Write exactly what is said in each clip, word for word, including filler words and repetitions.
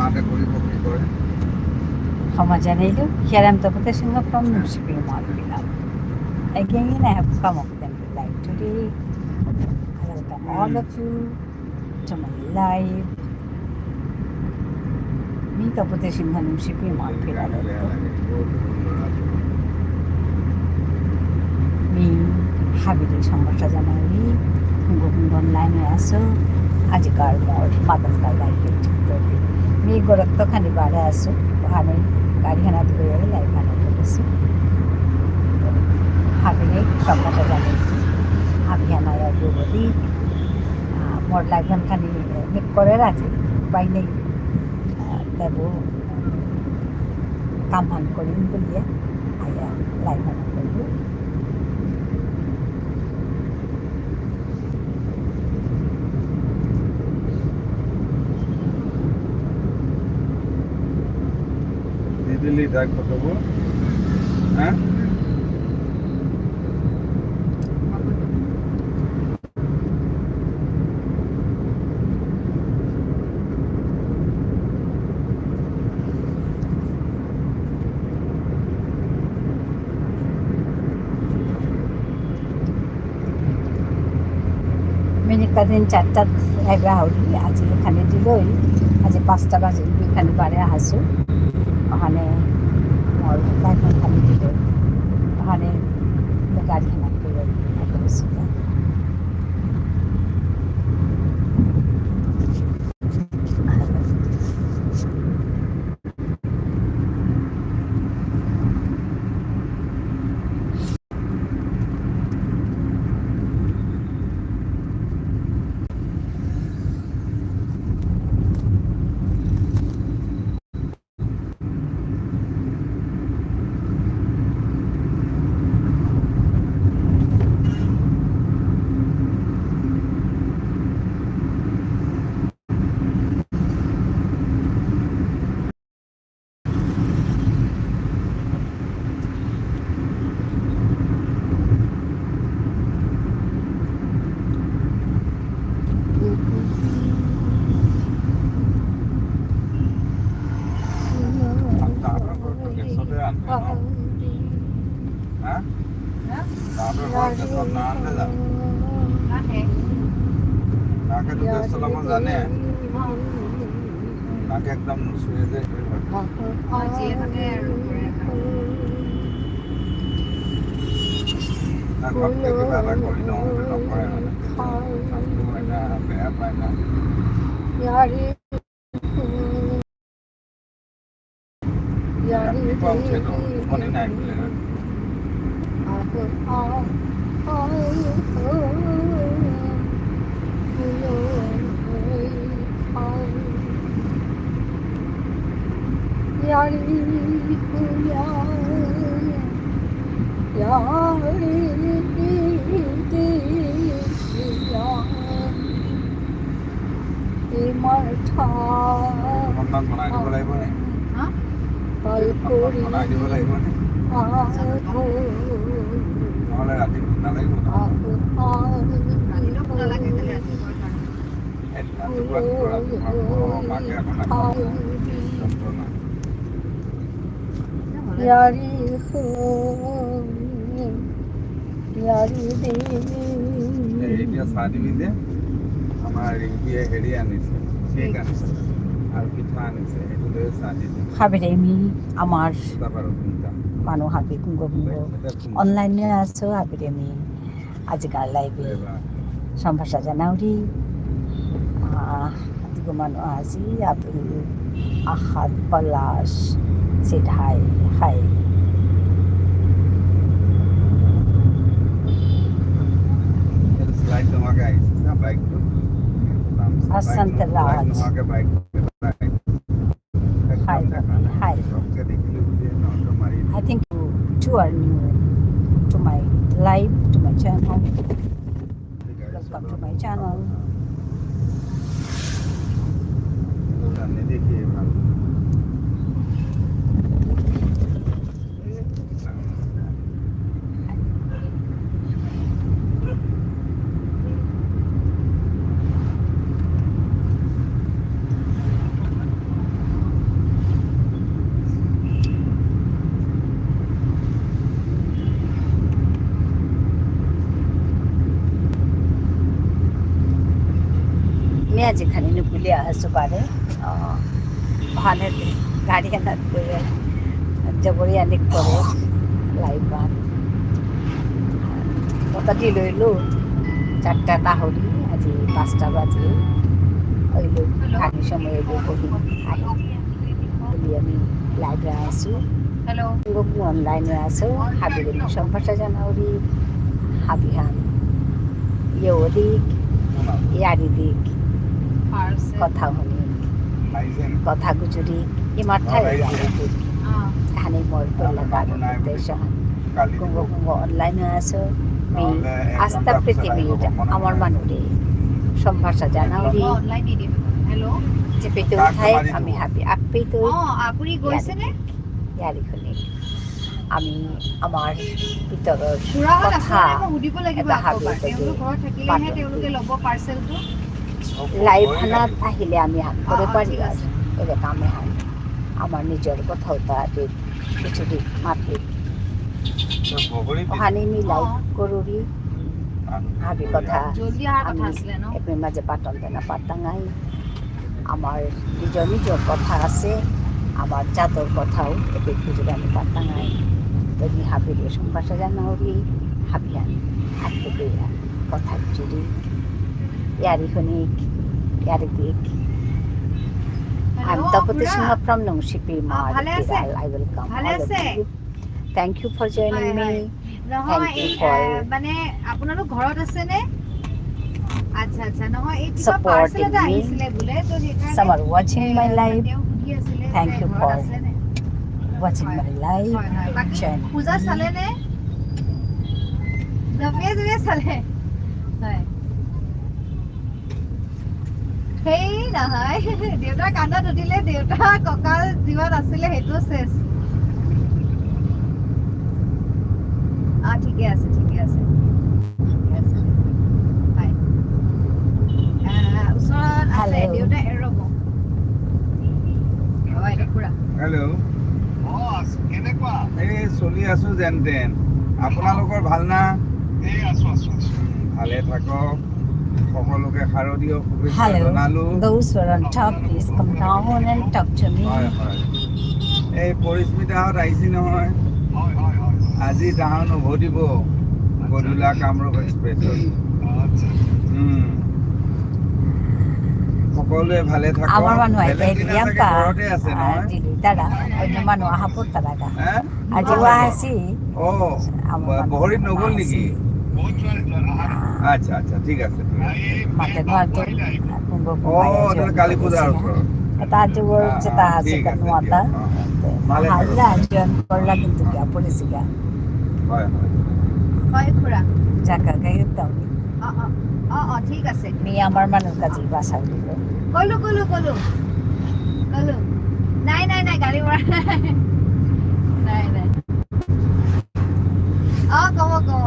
আগে করিব কি করে? ক্ষমা জানাইলু, here I am Tapati Singha from Nusipi Marpila. Again, I have come up with a new live today. I welcome all of you to my live. মি তপতি সিংহ নুংশিপি মারপিলা লেতো। মি হাবিরে সম্ভাষা জানাউরি, কুঙ্গ কুঙ্গ online এ আসো, আজিকার মোর মাদনকার live এ যুক্ত হই। মি গোরক্ত খানি বারে আসো, ওখানে গাড়ি হানা ধরে live হানা করেসু। হাবিরে সম্ভাষা জানাউরি, হাবি হানা যুবতী, আহ, মোর live হান খানি, আহ, নিক করে রাজি, উপায় নেই। আহ, তবু কাম হান করিম বুলিয়া, আয়া live হান করলু। দিদিলি ডাক কতবো? হ্যাঁ? মিনিট কাদিন চারটাত এগা হলি, আজি এখানে দিলই, আজি পাঁচটা বাজে, এখানে বারে আহাসু, ওখানে মোর বাইকন খালি দিলই, ওখানে গাড়ি হানা করে, হ্যাঁ? হ্যাঁ? তারপরে ঘর গেছে, সব না আনতে যাও। তাকে তো গেছে, সব জানে। তাকে একদম নুসুয়ে দে। তার ঘর থেকে বেলা করি না, ওকে নকরে না। শান্তি হয় না, বেয়া পায় না। সন্ধান বনাই দিব লাগিব নে? হা? সন্ধান বনাই দিব লাগিব নে? আহো। নহ'লে ৰাতি ভোক নালাগিব ন? আহো, আহো। ৰাতি ভোক নালাগে, তেতিয়াহ'লে ৰাতি ভোক নালাগে। এই ৰাতিপুৱা, ৰাতিপুৱা, ৰাতিপুৱা, অ, মাকে আকৌ নাখাব। যন্ত্ৰণা। ইয়াৰি ইয়াৰি দে। এই এতিয়া চাহ দিবি যে, আমাৰ ৰিম্পীয়ে হেৰি আনিছে, কেক আনিছে, আৰু পিঠা আনিছে, সেইটো লৈ চাহ দিবি। হাবিরে মি আমার দুটা বারো, তিনটা। মানু হাবি কুঙ্গ কুঙ্গ। এটা কুঙ্গ। Online এ আছো, হাবিরে মি আজিকার live এ সম্ভাষা জানাউরি। আহ, আদিগো মানু আজি, আবুল আহাদ পলাশ said hi, hi. এটা slide তোমাকে আইছে, না, bike তো? আসান্ত রাজ। তোমাকে bike, bike। Hi, hi. I think you two are new to my live, to my channel. Welcome to my channel. যেখানে নুকুলিয়া আসু বারে, আহ, ওখানে গাড়ি আনাত করে, জবরিয়া নিক করে, লাইভ বান। কত কি লইলো? চারটা তাহরি, আজি পাঁচটা বাজে। ওইলো, hello। খানি সময় ওইলো, কহি, আহি। বুলি আমি লাইভে আসু। Hello। গো online এ আসু, হাবিরে সম্ভাষা জানাউরি, হাবিহান। ইয়ে ওদিক, ইয়ারি দিক, Parcel। কথা হুনিক, কথা গুজুরিক, ইমার ঠারে ইয়ারি দিক। আহ। এহানে মোর পয়লা গান উদ্দেশ্য। কুঙগ কুঙগ online এ আসু, মি আস্তা পৃথিবীর আমার মানুরে সম্ভাষা জানাউরি। অ, online এ দিব। Hello। যে পেতে উঠাই, আমি হাবি, আক পেতে। অ, আপুনি গৈছেনে? ইয়ারি হুনি। আমি আমাৰ ভিতৰৰ খুৰাহঁত কথা আছে নে? মই সুধিব লাগিব এটা আকৌ হাবি এবাৰ। এটাকে তেওঁলোক ঘৰত থাকিলেহে পাতোঁ। তেওঁলোকে ল'ব parcelটো। Live হানাত আহিলে আমি হান অ, কৰে অ, পাৰি ঠিক আৰু। আছে। এবাকা আমি হান। আমাৰ নিজৰ কথাও তা দে, কিছু দে মাতে। তো বগৰী অহানি মি live অ। কৰোঁরি। মানুহ হাবি কৰে। কথা জলদি অহাৰ কথা আমি আছিলে ন? এপে মাজে পাতন দেনা পাতাঙাই। আমাৰ নিজৰ নিজৰ কথা আছে, আমাৰ জাতৰ কথাও এপে খুজুরানি পাতাঙাই। তো মি হাবিরে সম্ভাষা জানাউরি, হাবিহান আজকে দিয়া কথা চুরি, ইয়ারি হুনিক, ইয়ারি দিক। Hello, I'm Tapati খুৰা। Singha from Nungshipi আ, ভালে আছে? Marikina. I welcome ভালে all of আছে? You. Thank you for joining হয়, me. হয়। নহয়, Thank you এই, for আ, মানে, আপোনালোক ঘৰত আছেনে? আচ্ছা, আচ্ছা, নহয়, এই কিবা supporting parcel এটা me. আহিছিলে বোলে, তো সেইকাৰণে, Some are watching A, my live. তেওঁ সুধি আছিলে যে Thank you ঘৰত for আছেনে? Watching হয়। My live. হয়, হয়। বাকী join পূজা me. চালেনে? জমিয়ে জমিয়ে চালে। হয়। সেই নহয়, দেউতাৰ কান্ধত উঠিলে দেউতা কঁকাল যিমান আছিলে সেইটো চেচ। আ, ঠিকে আছে, ঠিকে আছে। ঠিকে আছে। হয়। আ, ওচৰত আছে, hello। দেউতা এ, ৰ'ব। হয়, এতিয়া খুৰা। Hello। বছ, কেনেকুৱা? এই চলি আছো যেন তেন। আপোনালোকৰ ভাল না? এই আছো, আছো, আছো। উম, ভালে থাকক। সকলোকে শাৰদীয় শুভেচ্ছা জনালো। Hello, those who are on top, please come down and talk to me. হয়, হয়। এই পৰিস্মিতাহঁত আহিছে নহয়। হয়, হয়, হয়, হয়। আজি তাহান উভতিব গধূলা কামৰূপ এক্সপ্ৰেছত। আচ্ছা। উম। সকলোৱে ভালে থাকক। আমাৰ মানুহ আহিলে, ভেলেণ্টিনা চাগে প্ৰিয়ংকা, ঘৰতে আছে আ, নহয়? দিলি, দাদা, অন্য মানুহ আহা পড়তা দাদা। হা? আজি ওয়া আছি। অ, আমাৰ ব-, মানুহ বহৰিত নগ'ল আহা নেকি? আছি। আচ্ছা, আচ্ছা, ঠিক আছে, ঠিক আছে। মাতে নুৱাৰতো, কুঙগ কুঙগ অ, আহিছে, তাহলে কালী পূজাৰ আহিছে। ওচৰত। এটা আজি ওর আ, যেটা আ, আছে, ঠিক এটা আছে, নুৱাৰতা। দিয়ক। অ, অ। ভালে থাকক। হাল্লা, join করলা কিন্তু কিয়া পড়েছি গা। হয়, হয়। হয়, খুৰা। জাগা গাই দাও। অ, অ। অ, অ, ঠিক আছে। মি আমাৰ মানুহ কাজে বাসা দিব। কলো, কলো, কলো। কলো। নাই, নাই, নাই, গাড়ী মৰা নাই। নাই, নাই। অ, কব, কব।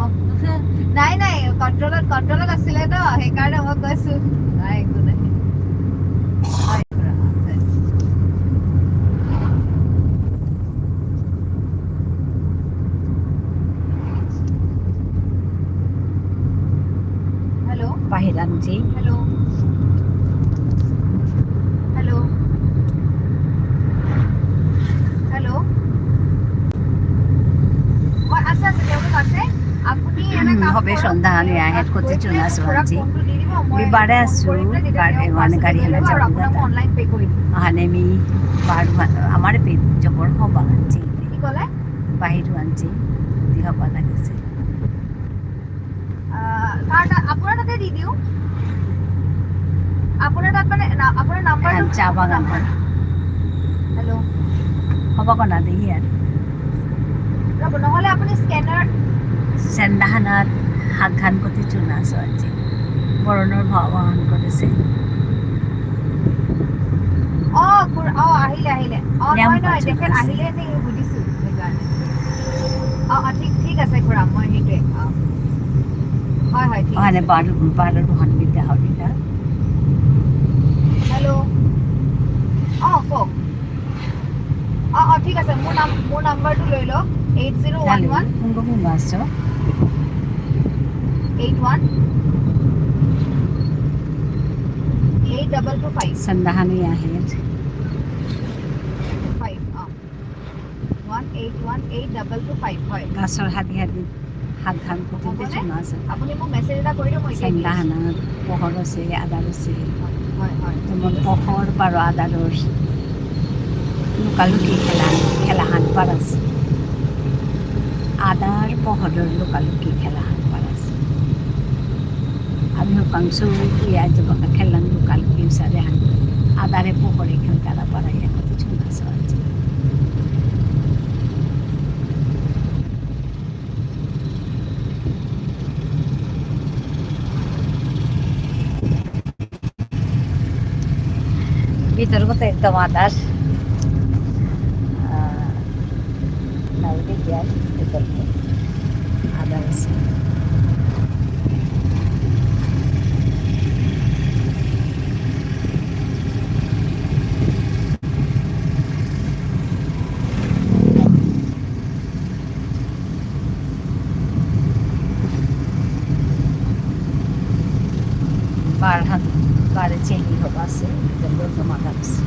নাই, নাই, কণ্ট্ৰলত, কণ্ট্ৰলত আছিলে ন, সেইকাৰণে মই কৈছো। নাই, একো নাই। হয়, খুৰা। Hello। বাহিৰ আনছি। Hello। Hello। Hello। হয়, আছে, আছে, তেওঁলোক আছে। আপুনি এনে কাম উম, হবে কৰক। সন্ধ্যা আমি আহেত গৈ পেলাই মোক খুৰাক ফোনটো দি দিব, মই ফোন কৰি পেলাই তেতিয়া তেওঁ পইচাটো লৈ ল'ব আৰু আপোনাক মই online pay কৰি দিম। আহানে মি বাৰ, আমাৰে পে জবর হবা। কি ক'লে? বাহিৰ আনছি, দি হবা লাগিছে। আহ, কাৰ তাত, আপোনাৰ তাতে দি দিওঁ। আপোনাৰ তাত মানে না-, আপোনাৰ নাম্বাৰটো, এহান চাহ বাগান। নাম্বাৰ। হেল্ল'। হ'ব কনা দেহি আৰু। ৰ'ব, নহ'লে আপুনি স্কেনাৰ। চেন্দাহানাত হাগহান কতি চুনা আছে আজি। বৰণৰ ভাওহান কৰিছে। অ, খুৰা, অ, আহিলে, আহিলে। অ, নিয়ম নহয়, নহয়, কাৰ্য তেখেত আছে। আহিলে নে সুধিছো, সেইকাৰণে। অ, অ, ঠিক, ঠিক আছে, খুৰা, মই সেইটোৱে, অ। হয়, হয়, ঠিক অহানে আছে। বাৰ, বাৰ দুহান বিদ্যা হৰিতা। হেল্ল'। অ, কওক। অ, অ, ঠিক আছে, মোৰ নাম-, মোৰ নাম্বাৰটো লৈ লওক, এইট জিৰ' ওৱান ওৱান। কোনটো কোন আছে? Eight one. Eight Double two five. সন্ধ্যাহানি আহে। Five, অ। One eight one eight double two five, হয়। গাছৰ হাবি হাবি হাত ধান কুটুতে আপুনি, চুনা আছে। আপুনি মোক message এটা কৰি দিব, মই এতিয়া দি আছোঁ। সন্ধ্যাহানাত পোহৰ আছে, আধাৰ আছে। হয়, হয়, হয়। যেমন ঠিক আছে। পোহৰ বারো আধারর লুকালুকি খেলা, খেলাহান পারাস। আধার পোহরর লুকালুকি খেলাহান পারাস। আমি হকাংশ ইয়া যে বাকা খেলান লুকালুকি উসারে হান। আধারে পোহরে খেলতারা পারা ইয়া কত চুনা আছে। ভিতরগত একদম আধার। আহ, নালকে গিয়া ভিতরগত আধার আছে। বারহান, বারে চেনি হবা আছে, এদের লোক মাথা আছে।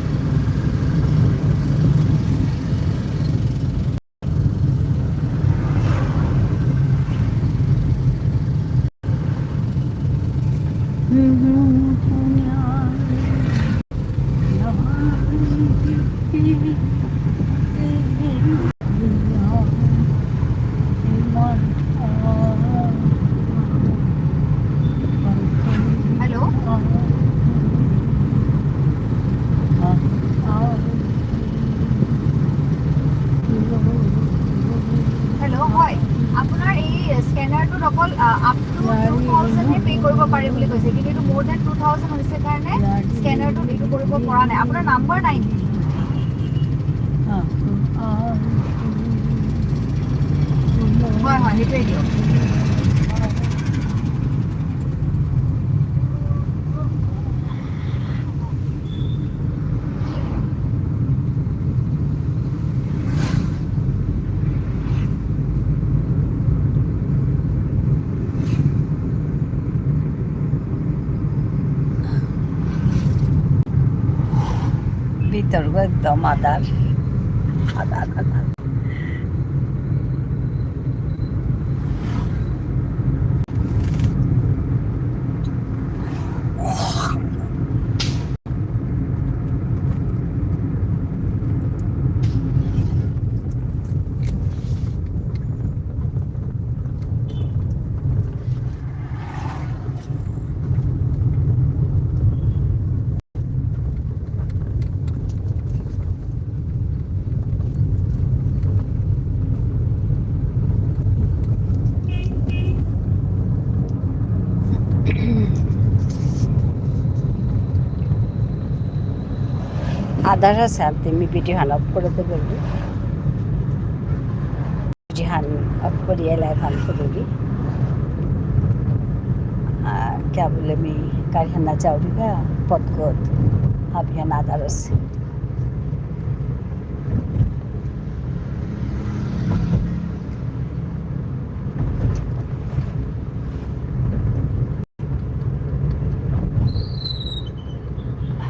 Hello? Hello, হয়। আপোনাৰ এই স্কেনাৰটোত অকল, আ, up to two thousand হে পে' কৰিব পাৰে বুলি কৈছে, কিন্তু এইটো more than two thousand হৈছে কাৰণে স্কেনাৰটোত এইটো কৰিব পৰা নাই। আপোনাৰ নাম্বাৰ নাই নেকি? হয়, হয়, সেইটোৱে দিয়ক। ভিতরগো একদম আধার, আধার, আধার। আধার আছে, আর তুমি ভিডিও হান অফ করে দেবে। জিহান অফ করিয়া লাইভ হান করুরি। আহ, কিয়া বুলে মি গাড়ি হানা যাউরিগা, পথগত হাবিহান আধার আছে।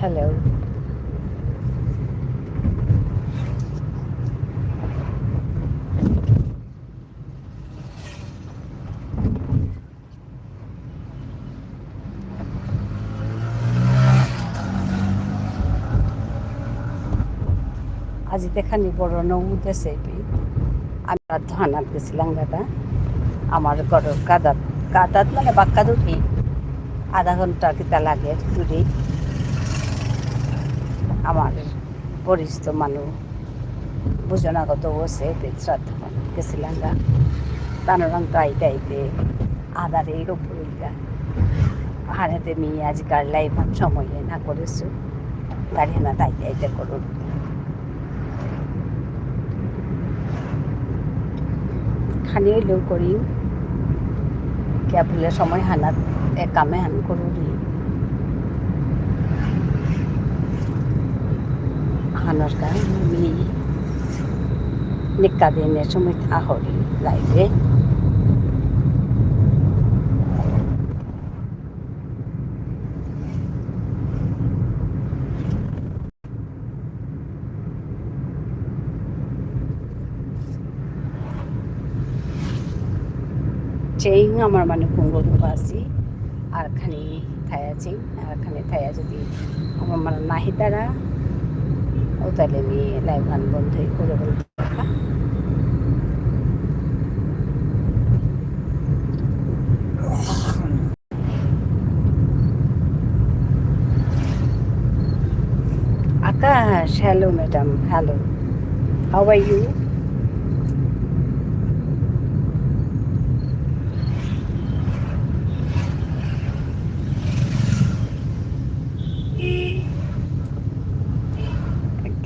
Hello. আজি দেখানি বড় নৌ দেশে পি। আমি শ্রাদ্ধহানাত গেছিলাম দাদা। আমার ঘরর কাদাত, কাদাত মানে বাক্কা দুটি, আধা ঘন্টা কিতা লাগে দূরে। আমার পরিচিত মানুষ, বুঝনাগত বসে, শ্রাদ্ধহানাত গেছিলাম গা। তানুরাং তো আইতে আইতে আধারে এরকম পড়িল গা। হানেতে মি আজিকার লাইভ সময় না করেছু। তারিহানাত আইতে আইতে করুরি। খানি হইলেও করি। কিয়া বুলে সময় হানাত এ কামে হান করুরি। হানর কা মি নিকা দিনে সময় আহরি লাইভে। এই আমার মানে কুঙ্গল বাসি, আর খানি থায়া চিং, আর খানি থায়া যদি আমার মানে নাহি তারা, ও তাহলে আমি লাইভ গান বন্ধই করে বলতে থাকা। Akash, hello madam, hello. How are you?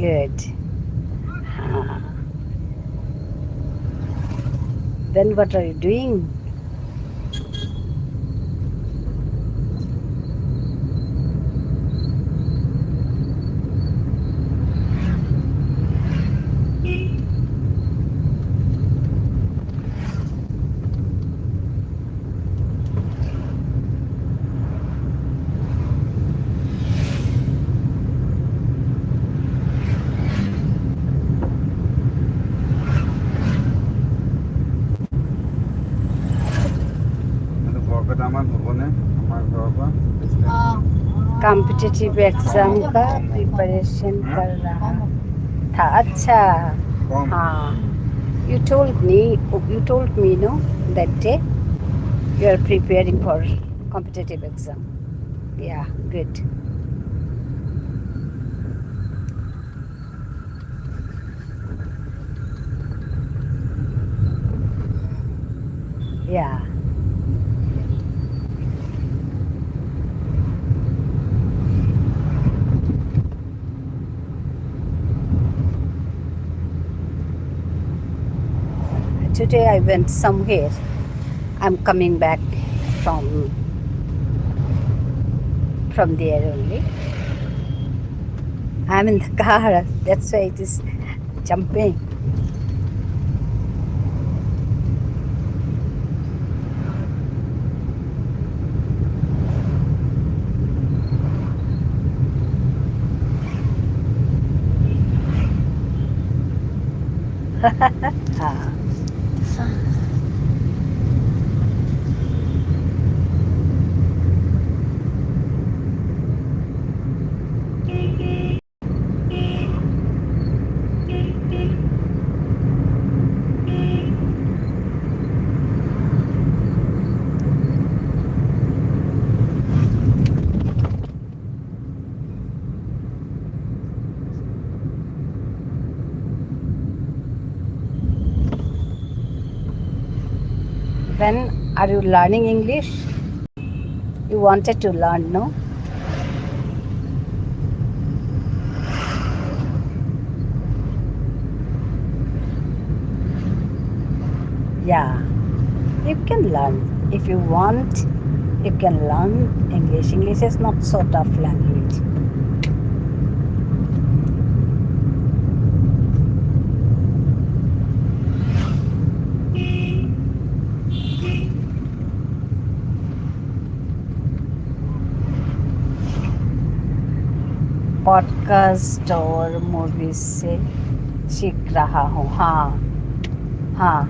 Good. Huh. Then what are you doing? কিন্তু বৰপেটা আমাৰ হ'ব নে? আমাৰ ঘৰৰ পৰা? Competitive exam का preparation कर रहा था। अच्छा। कम। हाँ। You told me, you told me, no, that day you are preparing for competitive exam. Yeah, good. Yeah. Today I went somewhere. I'm coming back from from there only. I'm in the car, that's why it is jumping. When are you learning English? You wanted to learn, no? Yeah, you can learn. If you want, you can learn English. English is not so tough language. Podcast or movies से सीख रहा हूँ। हाँ, हाँ।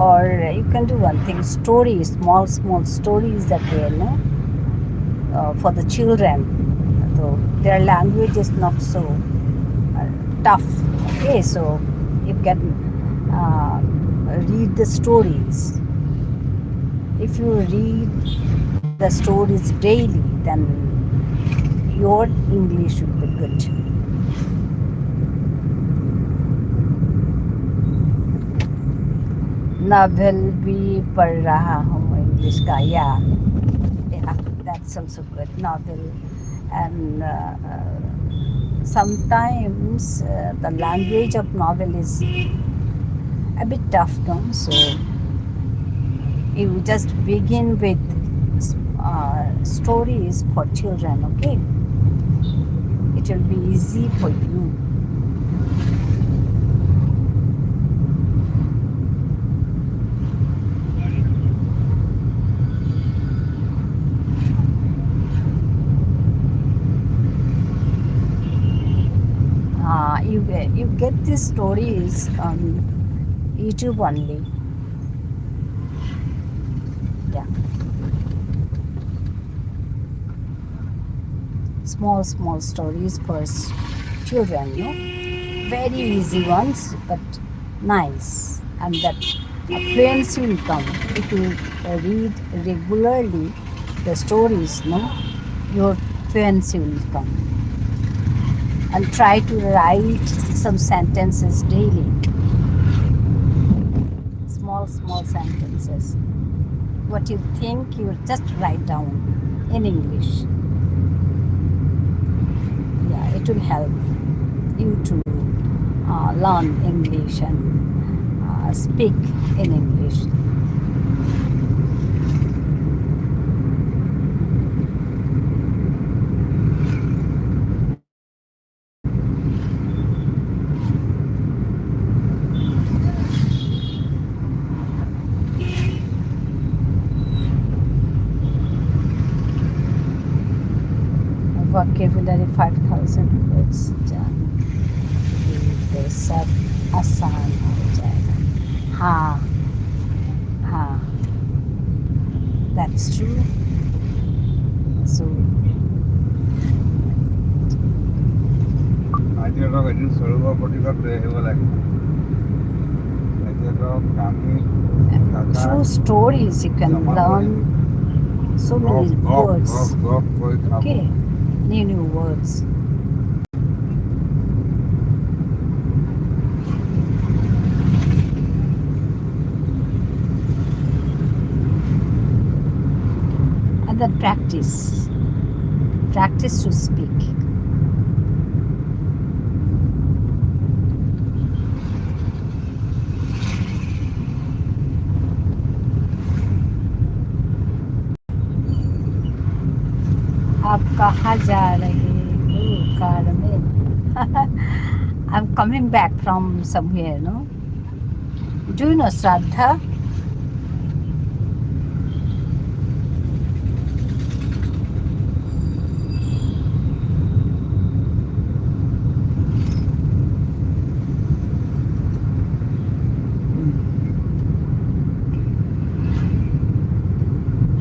Or you can do one thing, stories, small, small stories that they know, uh, for the children. So their language is not so, uh, tough. Okay, so you can, uh, read the stories. If you read the stories daily, then your English will be good. Novel भी पढ़ रहा हूँ English का, yeah. Yeah, that's also good. Novel. And, uh, sometimes, uh, the language of novel is a bit tough, no? So you just begin with, uh, stories for children, okay? It will be easy for you. Uh, you get, you get these stories on YouTube only. Yeah. Small, small stories for s-, children, no? Very easy ones, but nice. And that, uh, fluency will come. If you, uh, read regularly the stories, no, your fluency will come. And try to write some sentences daily. Small, small sentences. What you think, you just write down in English. Yeah, it will help you to, uh, learn English and, uh, speak in English. Vocabulary five thousand words, done. They said आसान हो जाएगा। हाँ, हाँ। That's true. So, আজি এটা এদিন সৰুবৰ প্ৰতিভাত লৈ আহিব লাগে। আজি এটা আমি কাকা through stories, you can জমা কৰি learn so গপ, many গপ, words. গপ, গপ কৰি খাব। Okay, new, new words. And then practice. Practice to speak. आप कहाँ जा रहे हो कार में? I'm coming back from somewhere, no? Do you know Shraddha?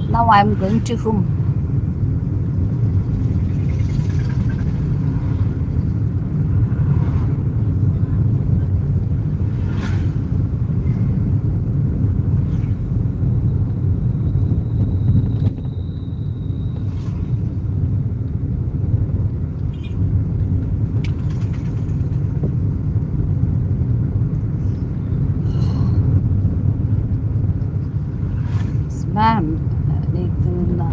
Now I am going to home. Ma'am, dito na.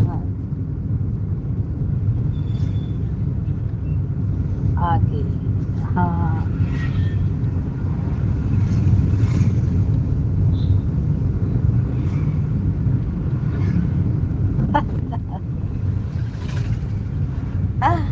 Okay. Ha. Ah.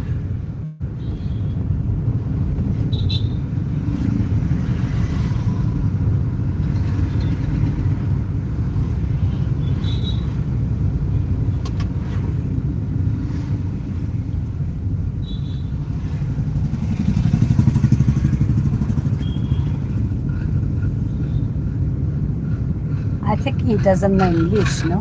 I think he doesn't know English, no?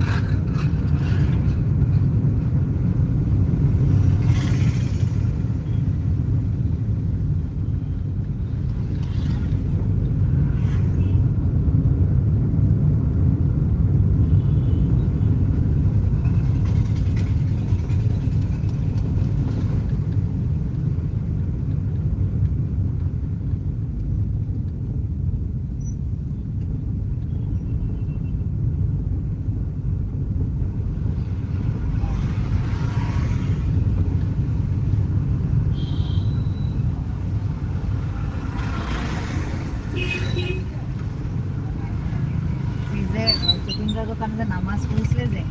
এই যে, আহ, যতীন্দ্র দোকানে যে নামাজ পঢ়িছিলে যে,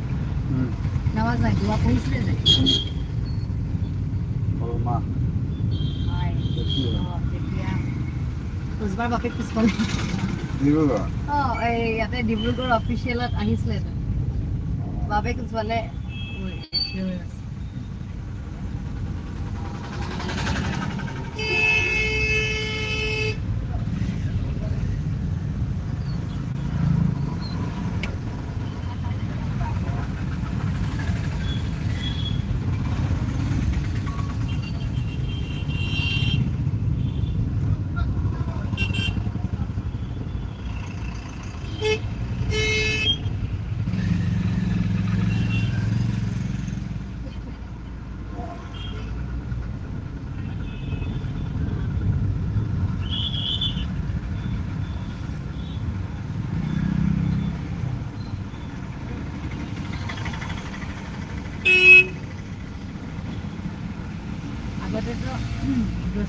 হুম। নামাজ নাই, দোৱা পঢ়িছিলে যে। হুম। সৰু মা। হয়। তেতিয়া। অ, তেতিয়া। কোচবাৰ বাপেক কোচবালে। ডিব্ৰুগড়? অ, এই ইয়াতে ডিব্ৰুগড় অফিচিয়েলত আহিছিলে তো। অ। বাপেক কোচবালে, ঐ, কি হৈ আছে?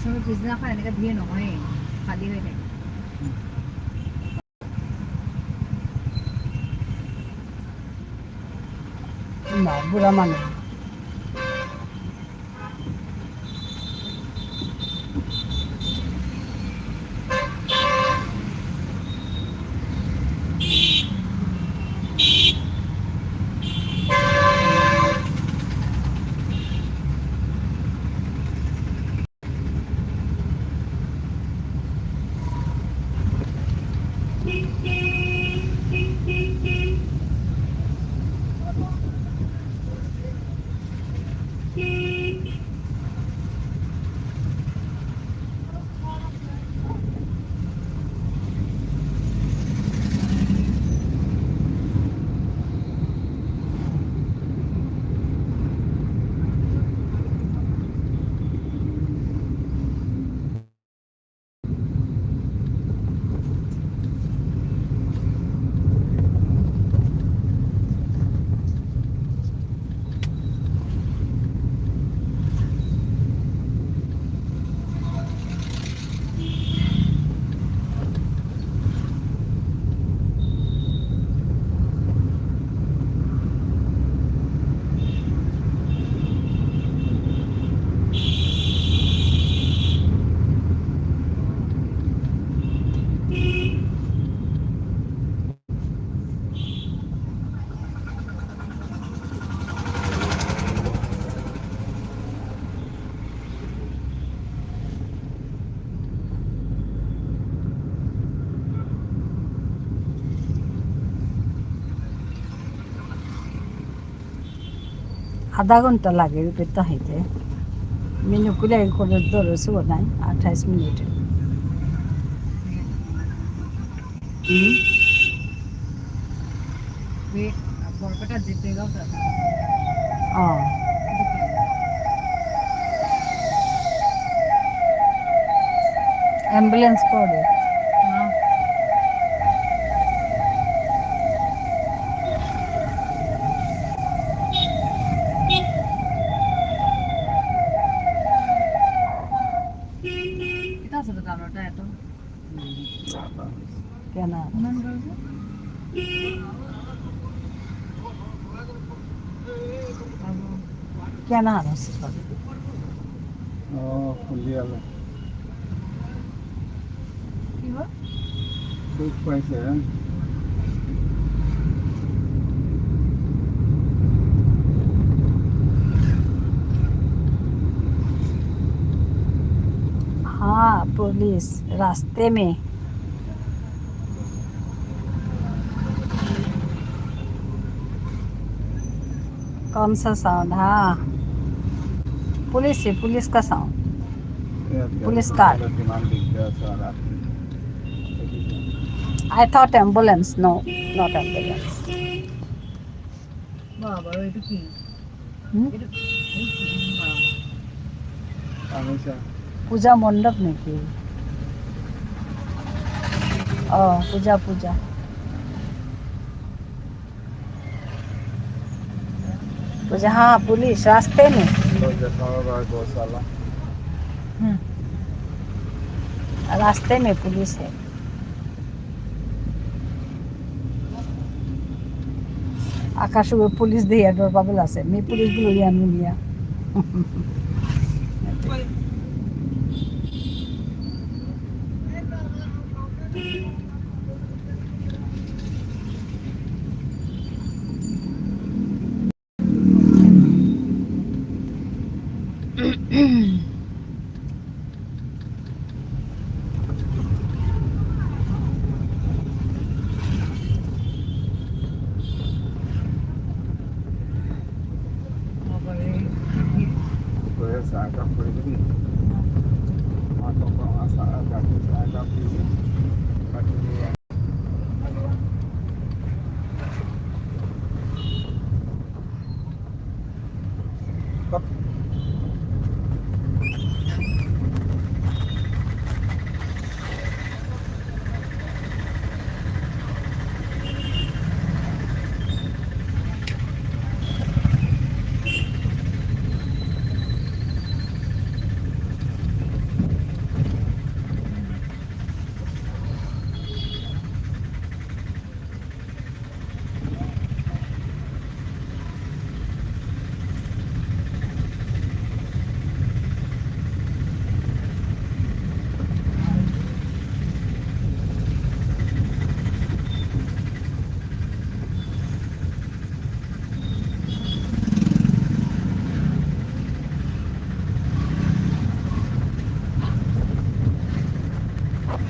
পিছদিনাখন এনেকে ভিৰ নহয়, খালী হৈ থাকে। না, বুঢ়া মানুহ। আধা ঘন্টা লাগে রূপে তাহিতে। মেনু কুলাই করে ধরে শুভ নাই, আঠাইশ মিনিট। হুম? বে-, বরপেটা যেতে গেল তো। অ। অ্যাম্বুলেন্স করে। হ্যাঁ। এটা আসলে কারণটা এত। কেনা? কেনা আছে সব? ও, খুলিয়ালে। কি হয়? দুখ পাইছে, হ্যাঁ? हाँ, पुलिस रास्ते में। कौन सा साउंड? हाँ, पुलिस है, पुलिस का sound. Police car. I thought ambulance. No, not ambulance. বাবা, এটা কি? হুম? এটা, এটা কি? বাবা। আচ্ছা। পূজা মণ্ডপ নাকি? ও, পূজা, পূজা। পূজা, हाँ, पुलिस रास्ते में। तो जैसा होगा गौशाला। हम्म। रास्ते में पुलिस है। আকাশে পুলিশ দিয়া ডর পাগল আছে, মি পুলিশ গুলো ইয়া নুলিয়া।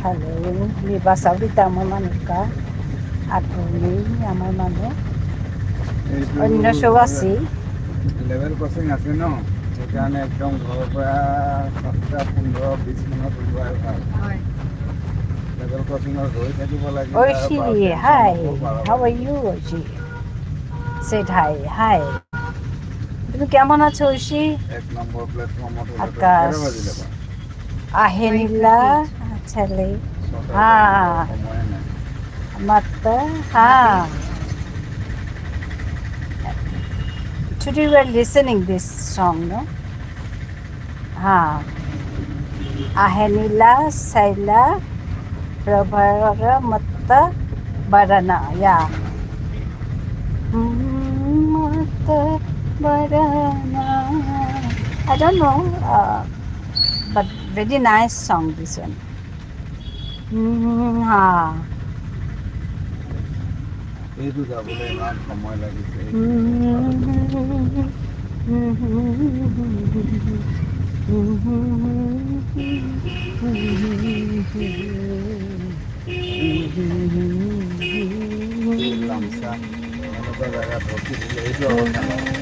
Hello, মি বাসাউরিতা আমার মানুকা। আগমে আমার মানু। এইটো অন্য সৌ আছি। Level crossing আছে ন? সেইকাৰণে একদম ঘৰৰ পৰা সাতটা পোন্ধৰ, বিশ মানত ওলোৱাই ভাল। হয়। Level crossing ত ৰৈ থাকিব লাগে, তাৰ ঐশী, পৰা পেঞ্চন hi। ল'ব পাৰা। How are you, Oishi? Said hi, hi। তুমি কেমন আছো, ঐশী? এক নম্বৰ প্লেটফৰ্মত হ'লে তো আকাশ। কেইটা বাজিলে বা? আহেনিলা, চালে। ছটা হা। বাজিলে, সময় নাই। মাত্তা, হা। Today we are listening this song, no? হা। আহেনিলা, চাইলা, প্রভার মত্ত বরনা, yeah। মত্ত বরনা। I don't know, uh, but very nice song, this one. হুম, হা। এইটো যাবলৈ ইমান সময় লাগিছে। এই লামচা, এনেকুৱা জাগাত ৰখি দিলে এইটো অৱস্থা নহয়।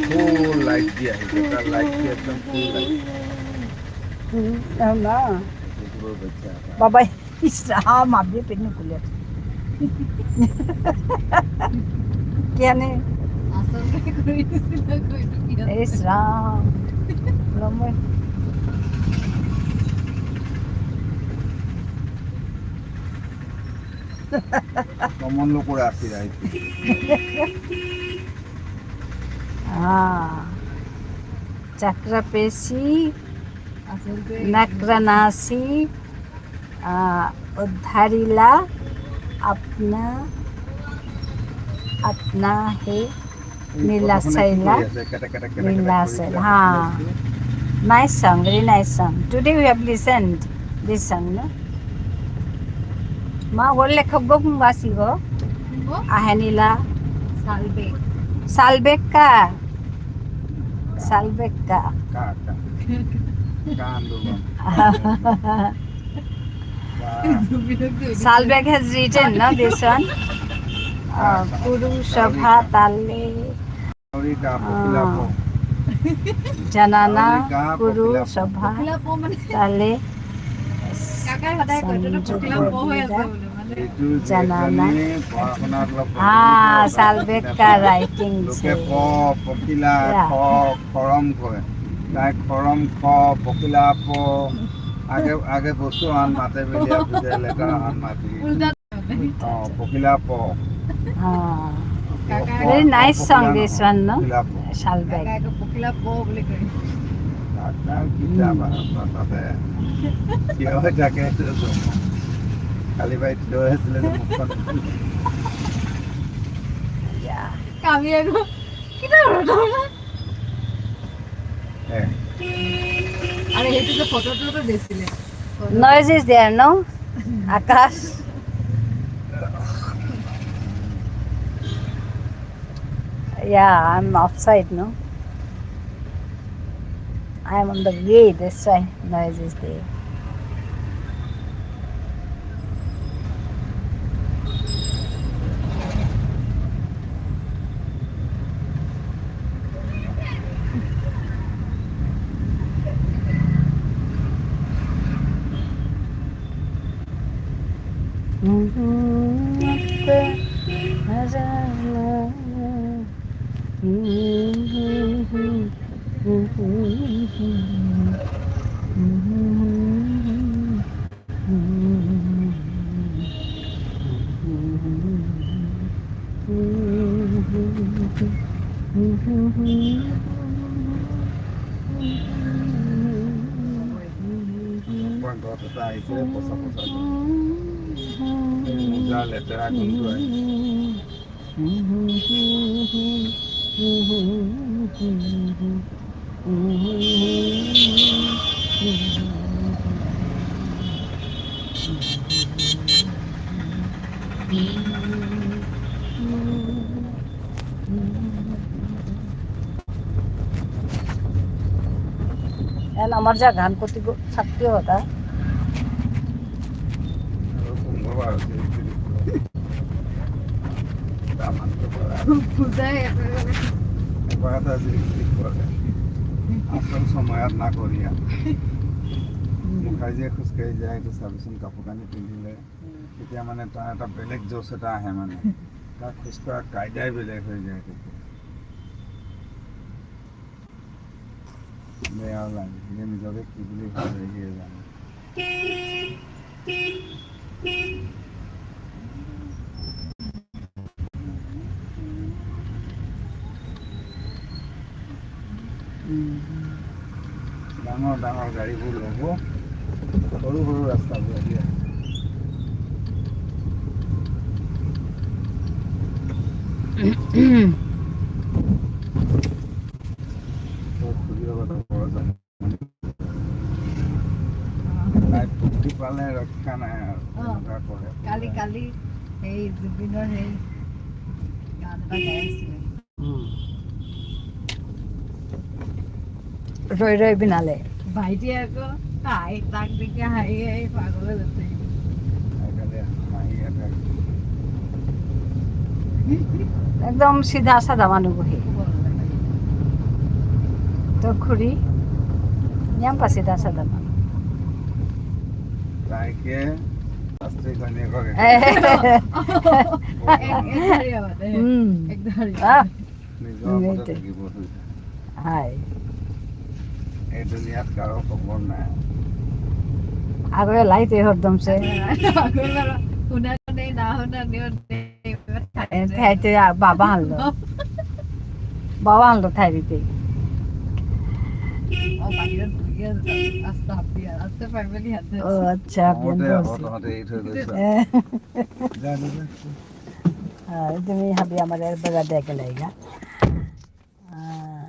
Full light দি আহিছে, তাৰ light দি একদম full light। না। কুকুৰৰ বাচ্চা এটা। বাবাই। ইস রাম, আবিয়ে পেট নুকুলে। কেনে? আসলে করেছিল, করেছিল। ইস রাম। লম্বা। কমন লোক করে আসি রাইট। হ্যাঁ। চাকরা পেশি, আসলে নাকরা নাসি, আহ, উদ্ধারিলা, আপনা, আপনা হে, নীলা চাইলা, নীলা চাইলা, হা। Nice song, very nice song. Today we have listened this song, no? মা, ওর লেখক গো কোন বাসি গো? আহেনিলা। সালবেগ। সালবেগ কা? সালবেগ কা? কা, কা। কা আন্দোলন। Salbeg has written, no, this one? Uh, Kuru Sabha Tale. জানানা, কুরু সভা, তালে, এইটো জানানা। যিজনে পঢ়া শুনাত অলপ হা, সালবেগ কা writing লোকে প, পখিলা, খ, খৰম কয়। তাই খৰম খ, পখিলা প। আগে, আগে বস্তু আন মাতে বুলিয়া বুজে, লেটাৰ আন মাতি। অ, পখিলা প। হা। Very nice song, this one, no? পখিলা প। সালবেগ। কাকাই পখিলা প বুলি কয়। কাকা কিতা বা, বা, বাপে। কিয় থাকে এইটো? কালি বাই থিয় হৈ আছিলে যে মুখখন। ইয়া। কামি আকৌ। কিতা হ'ল তোমাৰ? এ। আৰে, সেইটো যে ফটোটো তো দিছিলে। Noise is there, no? Akash. Yeah, I'm outside, no? I'm on the way, that's why noise is there. মোজা লেতেৰা গোন্ধ আহে। এন আমার জাগান কতি গো-, থাকতে হতা। খুব বুঝায় এত। এবার তো আছে, ঠিক করে। আসল সময় আর না করিয়া। মুখাই যে খুচকাই যায়, একটু সাবিসন কাপোর কানি পিন্ধিলে, হুম। তেতিয়া মানে তাৰ এটা বেলেগ জোচ এটা আহে মানে। তাৰ খুচকা কাইদাই বেলেগ হৈ যায় তেতিয়া। বেয়া লাগে, নিজকে কি বুলি ভাবে, সিয়ে জানে। ডাঙৰ ডাঙৰ গাড়ীবোৰ ল'ব, সৰু সৰু ৰাস্তাবোৰ এতিয়া। তো খুলিব পাৰোঁ, ঘৰ যাম। নাই, পুতি পালে ৰক্ষা নাই আৰু, অ। এনেকুৱা কৰে। কালি, কালি এই জুবিনৰ সেই গান এটা গাই আছিলে। উম। ৰৈ ৰৈ বিনালে। ভাইটি আকৌ তাই, তাক দেখি হাঁহি হাঁহি পাগল হৈ গৈছে। আজিকালি হাঁহি আহে। একদম চিধা সাদা মানুহ বহি। তো খুৰী, নিয়াম পা চিধা সাদা মানুহ। তাইকে আস্তে করে নিয়ে করে। এ। এক, এক ধারে আবার, এ। হুম। এক ধারে। আহ। নিজৰ মতে সেইটোৱে। থাকিব খোজে। হাই। এই দুনিয়াত কাৰো খবৰ নাই। আগৰে লাইতে হৰদম সে। আগৰে শুনা নেই, না শুনা নেই, নেই। এ, থাইতে আ, বাবা আনলো। বাবা আনলো থাইতে। অ, বাহিৰত বহি আছে, ৰাস্তা হাবি, ৰাস্তা family হাতে অ, আছে। আচ্ছা, তহঁতে বিয়ান আকৌ, বসে। তহঁতে এৰি থৈ গৈছ। এ। যা, যা, যা। আহ, তুমি হাবি আমার এর বেলা দেখে লাইগা। আহ।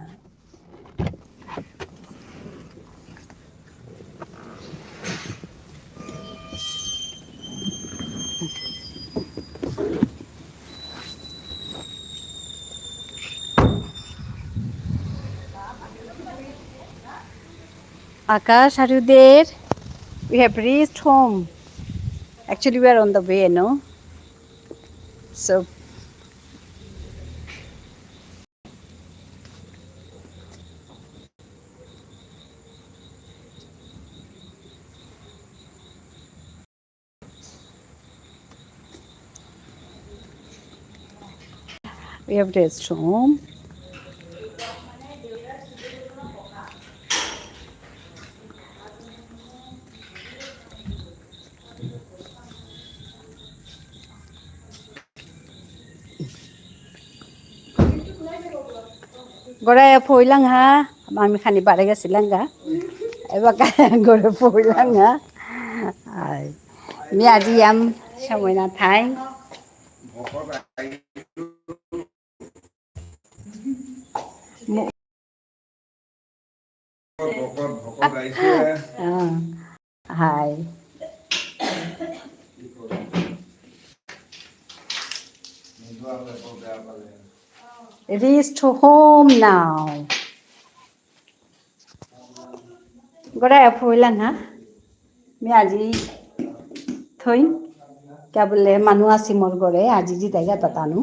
Akash, are you there? We have reached home. Actually, we are on the way, no? So, we have reached home. গড়ে ফইলাং হা, আমি খানি বারে গেছিলাং গা। এবার গড়ে ফইলাং হা। আই, মি আজি ইয়াম সময় না থাই। ভকত, ভকত আহিছে। অ, high. Reach to home now. গড়ে ফুইলাং হা? মি আজি থইং, কিয়া বুলে মানু আসি মোর ঘরে, আজি যিতাইগা তা তানু।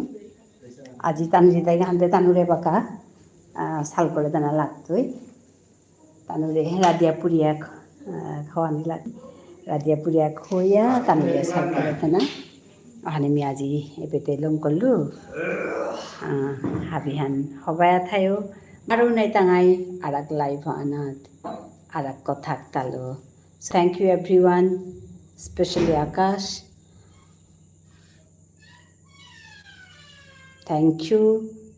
আজি তানু যিতাইগা হানতে তানুরে বাকা, আহ, সাল করে দেনা লাগতই। তানুরে রাধিয়া পুরিয়া, আহ, খাওয়ানি লাগ। রাধিয়া পুরিয়া খইয়া, তানুরে সাল করে দেনা। আহানি মি আজি এপেতে লম করলু। আহ, হাবিহান হবায়া থায়ো। বারো নাই তাঙাই আরাক live আনাত, আরাক কথাক তালো। Thank you everyone, especially Akash. Thank you.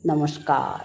নমস্কার।